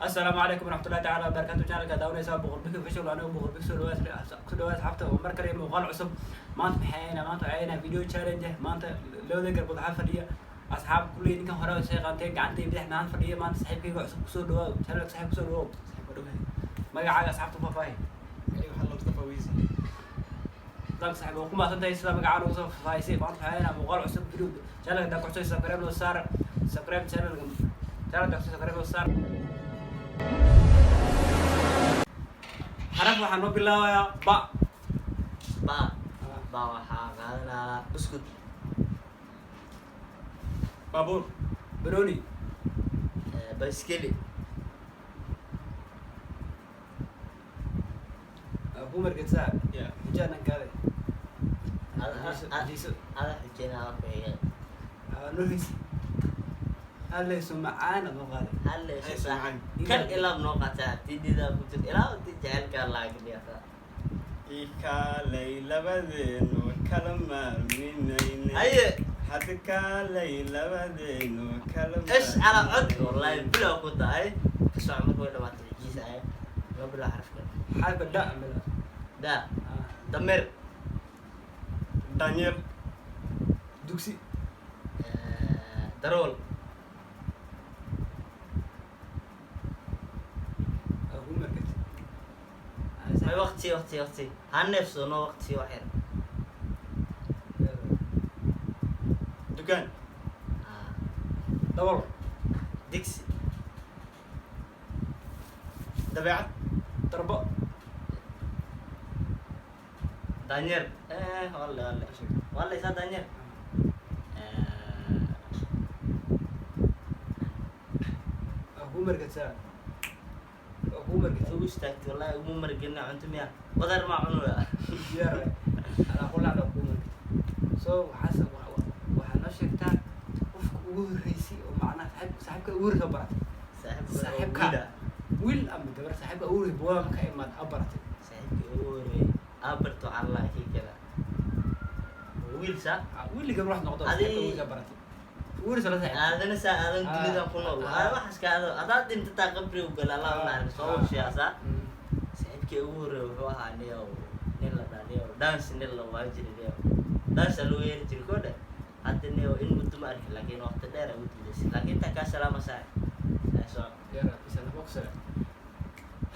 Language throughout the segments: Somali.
Asalaamu calaykum waraxmatullahi tacaala wabarakaatu. Channelka daawanaysaa Boqor Big Official, anigo Boqor Big. Soo dhawaad, ku dhawaad asxaabta, oo mar kale muuqaal cusub. Maanta maxay? Maanta waxay haynaa video challenge. Maanta labada garbood waxaa fadhiya asxaab kulley ninkan hore soo qaanteen, gacanta bidix maanta fadhiya. Maanta saaxiibkayga cusub, kusoo dhawaad channelka. Saaxiib, kusoo dhawow. Saaxiib, dhawaad. Magacaaga asxaabta faahfaahi. Waxaa la Mustafa Wiisi. Dalka saaxiib, waa ku mahadsan tahay sida magacaa lagu soo faahfaahisay. Maanta waxay haynaa muuqaal cusub, video channelka. Hadaa ku cusub, subscribe loo saar, subscribe channelka. Channelka cusub, subscribe loo saar. Xaraf waxaan noo bilaabayaa ba. Ba, ba waxaa qaadanaa buskud. Baabuur. Banooni. Baiskeli. Ku margedsaa. Ya. Hijaanan kaade. Jiiso. Ada xujeenaa ku xiga. Nohis hallayso macaan aad noo qaaday. Halle. Ay, macaan. Kan ilaab noo qaataa tidida ku jirta ilaa inti jecelkaa laagdhiyata. Ikaalay labadeenu kala maarminayne. Haye. Hadda kaalay labadeenu kala Ish cala cod, wallahi bilow ku tahay kasoo marka way dhamaatay xijiisa ay loo bilow xarafka. Xarafka da bila. Da, dameer. Daniel. Dugsi. Darool. Ku marged. May waqti, waqti, waqti ha neefsano, waqti wax yar. Dukaan. Ah, dabol. Digsi. Dabeecad. Darbo. Daanyeer, walle walle walle isaa daanyeer. Ku margedsaa, ku marged. Ugu istaagtay wallahi, uma margelina. Cunto miya? Badar maa cunaya? Diyaar alaa kulacda ku marged. So waxaas waxaa noo sheegtaa qofka ugu horreysay oo macnaha saaxiib, saaxiibka ugu horreysay oo baratay. Saaxiibka. Saaxiibka. Wiil ama gabar, saaxiibka ugu horreysay buwada marka imaad a baratay. Saaxiibkii ugu horeeyay aabarto allah kii kale wiil sa. Ah, wiil gabar wax noqdo. Adi- Saaxiibka wiilka baratay ugu horreysay la saaxiib. Aadana saa aadan. Ah. Dunidan ku nool. Ah. Waxaas ka ado hadaad dhintataa qabri u gala, allah Ah. unaxariisto soo Ah. warshayaasa. Saaxiibkii ugu horeeyay wuxuu ahaa niyow nin la dhaa niyow dance, nin la waan jiray niyow dance loo yeeri jiray kodhe. Hadda niyow in muddo ma arkin, laakiin waqti dheer ay ugu dambeysay, laakiin intaa kaa salaama saaxib soo. Yara bisa na boxer.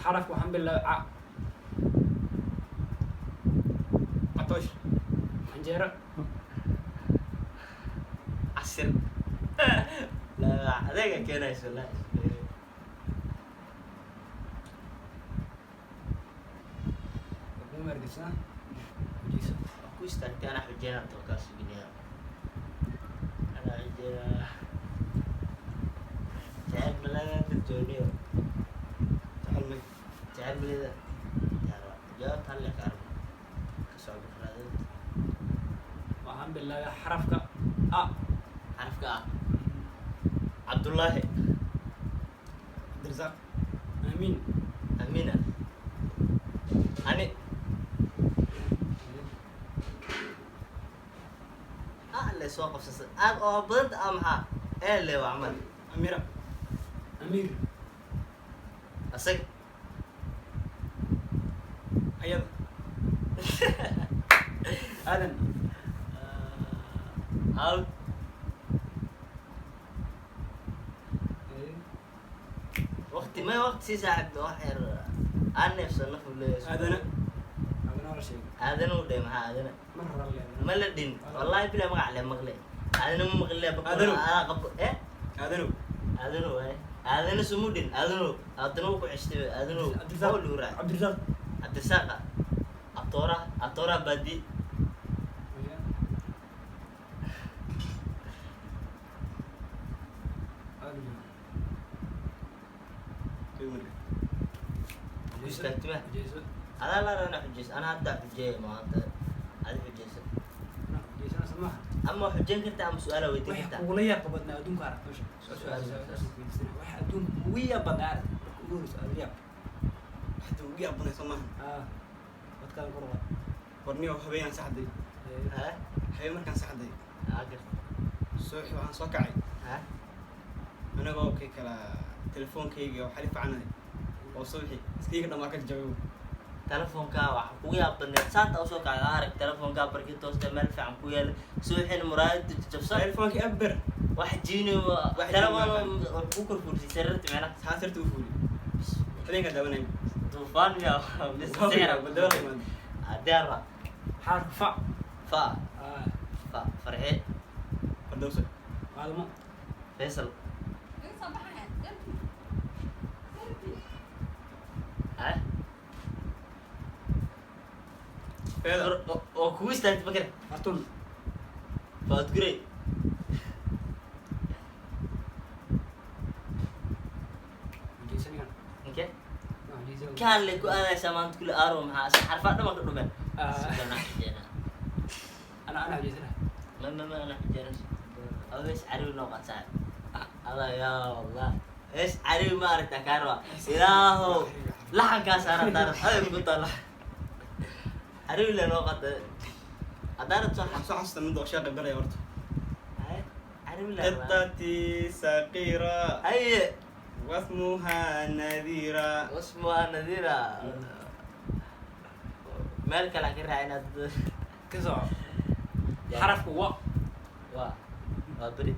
Xarafka waxaan bilaabay ca. Catoosh. Canjeero. Casir la adeega keenayso la. Ku margedsaa, jiiso. Ku istaagtay, anaa xujeenaa tookaa suginayaa, anaa xujeenaa jecel malada dadjooniyo. Jecel may. Jecel malada jawaabta halle ka armo ka socdo raadinta. Waxaan bilaabay xarafka a. Xarafka ah, Cabdullaahi. Cabdirasaaq. Amiin. Amina ani ah le soo qabsasa aad oo badanta ah maxaa ee le waa camal. Amira. Amiir. Asaga. Ayada. Aadan. Out. Waqti may, waqti si saaxib wax yar aan neefsano naf leeyahay. Aadana. Adana la sheegay. Aadana u dhe maxaa aadana? Mar hore la Ma la dhin wallahi bila magac le maqle aadana ma maqle. Aadano. Adaa qabo eh. Aadanow. Aadano waay, aadana sumu dhin, aadano aadano ku xishtay aadano. Cabdirasaaq. Oo luura. Cabdirasaaq. Cabdisaaqa abtoora abtoora badi. Ku istaagtay. Jeeso. Adaa la rana xujeyso, ana hadda xujeeya maanta adi xujeyso. Jeesana samaha. Ama xujeyn kartaa ama su-aala weydiin Waxa kartaa. kugula yaab badnaa adduunka aragto meesha. Waxa adduunka kugu yaab badnaa aragto marka ugu horreyso aad yaab. Waxda ugu yaabanayso maaha. Ah, wadkaan kor qaad. Warniyow, habeenaan saxday. Ha. Habeen markaan saxday, Aa, garta. subaxii waxaan soo kacay Ha. anagoo kay kala Telefoonkayga oo xalif canahay oo subaxii iskiiga dhamaa ka jabay. Telefoonkaa waxa kugu yaab badneed saanta usoo kacda arag telefoonkaa barkin toosta meel fiican ku yaala, suuxin muraayada jabsan. Telefoonkii aber. Wax jiini. Wax telefoon jiini. Wax ku korfuursay sariirta meelaha. Saa sirta u fuuli, habeenkaa daawanay. Duufaan miyaa mise sixir? Badala imaan. Adeera. Xarafka fa. Fa. Ah. Fa, farxe. Fardowsa. Maalmo. Faysal. Ah. Feeda. Oo kugu istaagtay bakar. Fartun. Faad gurey. Jeesanigan. Inkee? Waa jeesan. Kaan lay ku aadaysaa maanta kule aaro maxaa si xarfaa dhaman ka dhumeen. Ah. Sidana xijeenaa. Ana jeesana. Ma ana xijeenaa. Abees cariwi noo qaad saaxib. Ada yaa Allah. Hees cariwi ma aragtaa kaa rabaa. Ilaahow laxankaas ana daarad adag ku taala. Cariwi le noo qaad. Hadaarad soo Waxaan soo xasuusta mid oo sheeqa baraya horta. Haye, cariwi le rabaa. Qitatii saqiira. Haye. Wasmuha nadira. Wasmuha nadira. Meel kale aan ka raacin hadda. Ka soco. Xarafka wa. Waa beri.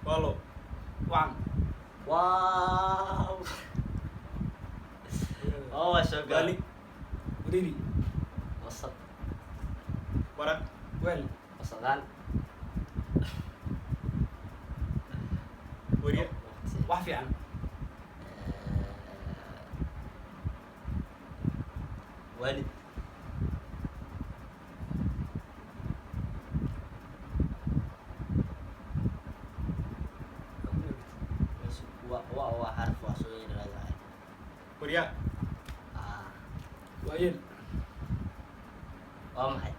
Walo. Wacan. Waaw. Oo waa soo Waali. galay. Wadiri. Wasaq. Waraq. Weel. Wasaqaan. Wariye. Wax fiican. Waalid. Waa xaraf waa soo yeeradaa. Wariya. Ah. Waayeel. Waa maxay?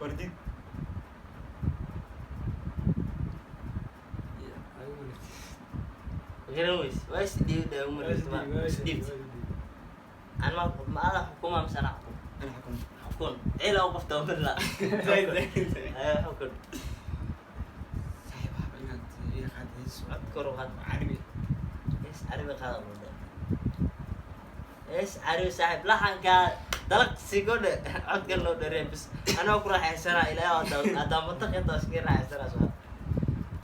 Wardid. Garan weys. Waa is dhiibday umar. Is dhiibtay. Aan ma ada xukuma mise anaa xukum? Ana xukun. Xukun. Ciila u qofta umar la. Zaid zaid zaid. Ayo xukun. Saaxiib, waxba inaad ii qaadayso. Cod kor u qaad. Carabi. Hees carabi qaada muddo. Hees carabi saaxiib laxankaa dalaq sii godhe codkan loo dheeree bis anoo ku raaxaysanaa ilaahay haddaan mataq intaa iskaga raaxaysanaa soo.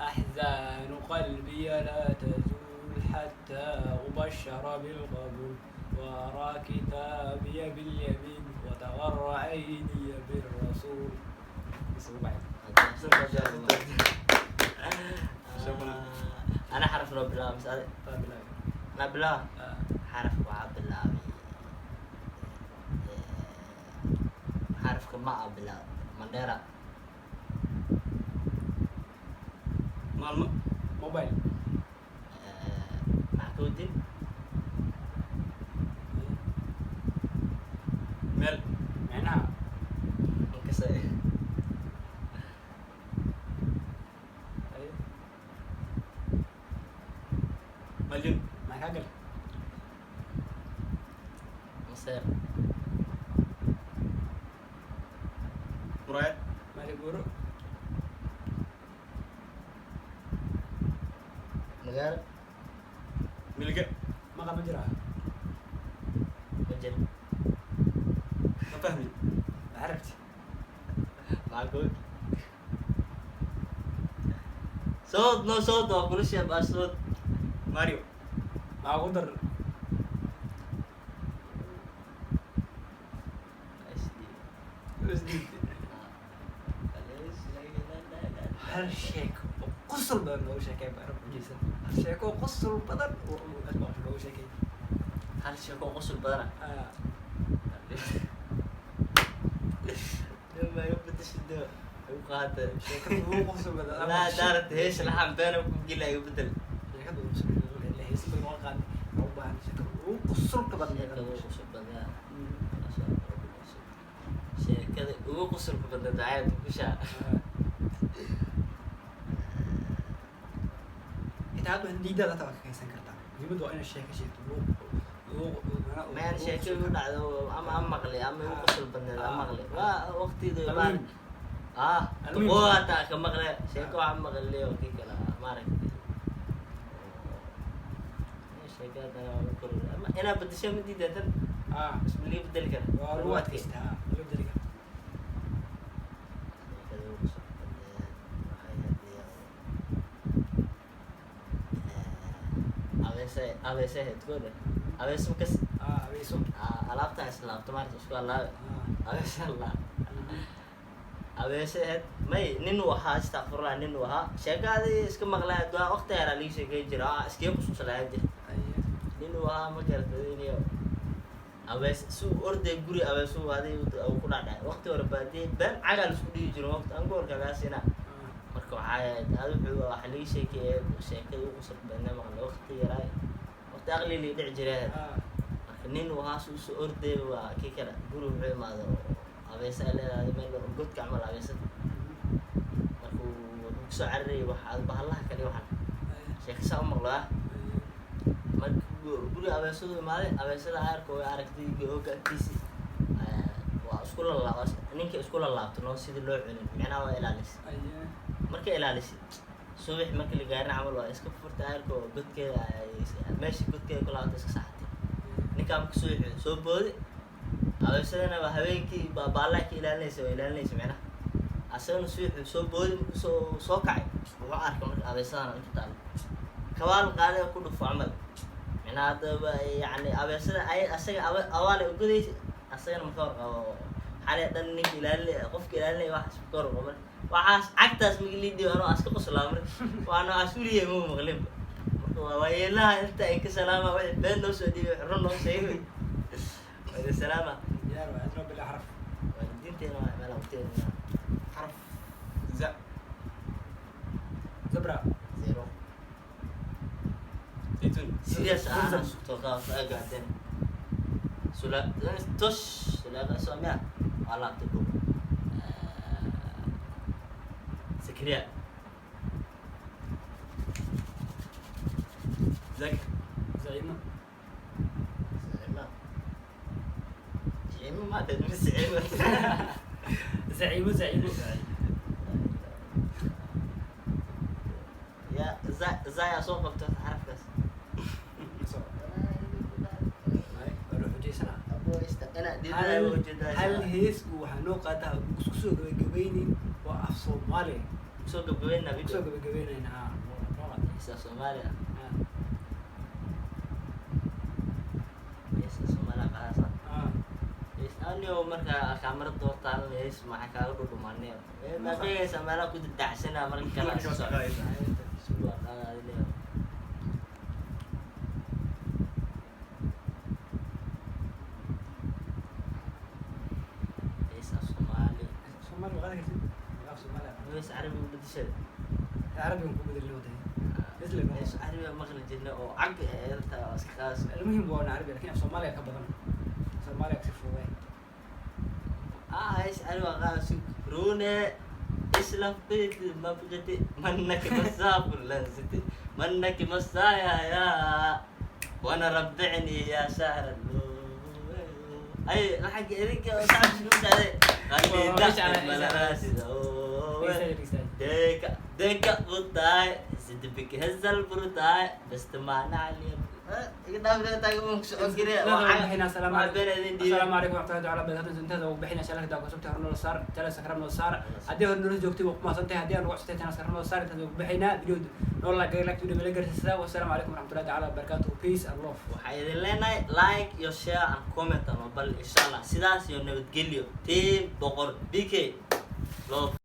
أحزان قلبي لا تزول حتى أبشر بالقبول وأرى كتابي باليمين وتغر عيني بالرسول. بس هو بعد. أنا xaraf loo bilaabo mise adi? طيب لا. Anaa bilaaba. آه. Xaraf waxaa bilaabay xarafka ma a bilaab Mandheera. Maalmo. موبايل. Maxaa ka wadin? Meel. معناها. Inkasta. أيوه. Malyun. معك عقل. Maseer. Muraayad. مالك بورو. Magaalo. Milge. ما قام مجرى. Ma jiro. Ma fahmin. عرفت. Maxaa ka wadin? Sood no sood waa kula sheebaa sood. Mario. مع قدر. Hal sheeko oo qosol badan loogu sheekay baa arab ujeedsan, hal sheeko oo qosol badan oo aad baa loogu sheekay. Hal sheeko oo qosol badana. Ah. Ma igu bedeshay dee igu qaata. Sheekada ugu qosol badan. Laa daarat hees laxan beena ku gila igu bedel. Sheekada ugu qosol badan hees badan oo qaad oo baahan sheekada ugu qosolka badan. Sheekada ugu qosol badan. Sheekada ugu qosolka badan dacaayad ku shaa. Xitaa hadda diidada hataa waa ka keensan kartaa, muhiimaddu waa inaad sheeko sheegto Meel sheeko igu dhacdo ama aan maqlay ama igu qosol badneed aan maqlay waa waqtigeedu baan. Ah, Almuhim. duqoo hataa ka maqle sheeko waxaa maqle oo kii kale maaragtay. Sheeko haddana waa ku kor- ama inaa bedesho ma diidaa tan? Ah. Isma liga bedeli kara. Waa lagu adkaystaa, lagu bedeli karaa. Sheekada ugu soo badneed waxay ahayd abeese, abeese ahayd koodhe, abeese makas. Ah, abeeso. Alaabta islaabta maarata isku alaabe. Ah. Abeese la abeese ahayd may nin uu ahaa, astaqfurlah, nin uu ahaa sheekaadii iska maqlay duaa waqti yaraa liga sheekey jira, iskaga qusuuslahaan jira. Aye. Nin uu ahaa ma garatadiniyo abees si uu orday guri abees uu aday uu ku dhacdhacay waqti hore baadiye been cagaa laisku dhigi jiro waqti angoorka lagaa siinaa. Ah. Marka waxaa ahayd adi wuxuu waxaa laga sheekeeyay sheekada ugu qosol badnaa maqlay waqti yaraay, waqti aqli lii dhici jiray ahayd. Ah. Marka nin uu ahaa si usoo orday waa kii kale guri wuxuu imaado oo abeesa ay leedahay meel oo godka camal abeesada. Marka uu wuxuu kusoo cararayay wax bahallaha kale waxaan. Aye. Sheeko saa u maqlo ah. Aye. Marka guriga abeesadu imaaday, abeesada aarka way aragtay hogga agtiisi, waa isku lalaab ninka isku lalaabto noo sidii loo cunin micnaha waa ilaalisay. Aye. Marka ilaalisay subax marka la gaarin camal waa iska furtay aarka oo godkeeda meesha godkeeda ku laabtay iska saxatay. Ninkaa marka subaxi soo booday abeesadana waa habeenkii baallaha ka ilaalinaysa, waa ilaalinaysa micnaha. Asagana subaxi soo booday markuu soo kacay wuxuu arkay marka abeesadana inta taalo kabaal qaaday oo ku dhufo camal micnaha haddaba yacni abeesada ay asaga abaal ay ugadaysa asagana ma ka warqabo xalay dhan ninka ilaalinay qofka ilaalinaya waxaas ma ka warqabo. Marka waxaas cagtaas marki lii dhiibo anoo aska qoslaa marka waa noocaas weligay ma maqlinba. Marka waa waayeelaha inta ay ka salaama wixii been noo soo dhiibay run noo sheegay waa idin salaama. Diyaar waay, adnoo bilaa xaraf. Waalidiinteena waa meel waqtigeena. Xaraf za. Zabra. Zero. Zaytuun. Serious ah sugto qaab agaadeen sula tosh sulaqa soomiya waa laabtay ko Sakriya. Zakir. Zaciimo. Sicima sicima ma dad mis sicima. Zaciimo, zaciimo. Ya za zaya soo qabto xarafkaas. So ay, waa loo xujaysanaa. Ina Hal ujeedaa hal hees uu waxaa noo qaataa isku soo gabagabaynin waa af Soomaali. Soo gabgabeynaa. Isku soo Video gabagabeynayna ha noo qaata. Heesa Soomaaliya. Ah. Heesa Soomaaliya qaasa. Ah. Anigo marka kaamarada hortaan hees maxaa kaaga dhudhumaanay maaqeegaysa meelaha ku dadacsana marka kale Marka waa qaadaysa. sugaa qaadaadileo. Heesa Soomaali. Soomaali waa qaadi kartid af Soomaali. Hees carabi u bedeshada. Carabigan ku bedelin wadada. Isla noo. Hees carabi maqli jirna oo cag inta iska qaas. المهم waa carabi laakiin af Soomaaliga ka badan, Soomaaliga si fududay. Ah, hees carabi waa qaas rune isla bid mabqati mannak masaaf lansiti mannak masaya ya وانا ربعني يا شهر اي الحق هذيك تعرف شنو عليه خلي دخل راسي. ديك ديك بطاي زد بك هز البرطاي بس تمعنا علي. السلام عليكم ورحمة الله تعالى وبركاته. Intaas ugu bixina shalaka kusubtay hor noo saar tala sakram noo saar haddii hor noo joogtay waa ku mahadsantahay haddii aan ugu cusubtay tala sakram noo saar. Intaas ugu bixinaa video noo la gay like video mala garsada. Wassalaamu calaykum waraxmatullahi taala wabarakaatuh. Peace and love. Waxaa idin leenahay like iyo share and comment ano bal insha Allah sidaas iyo nabadgelyo. Team Boqor BK love.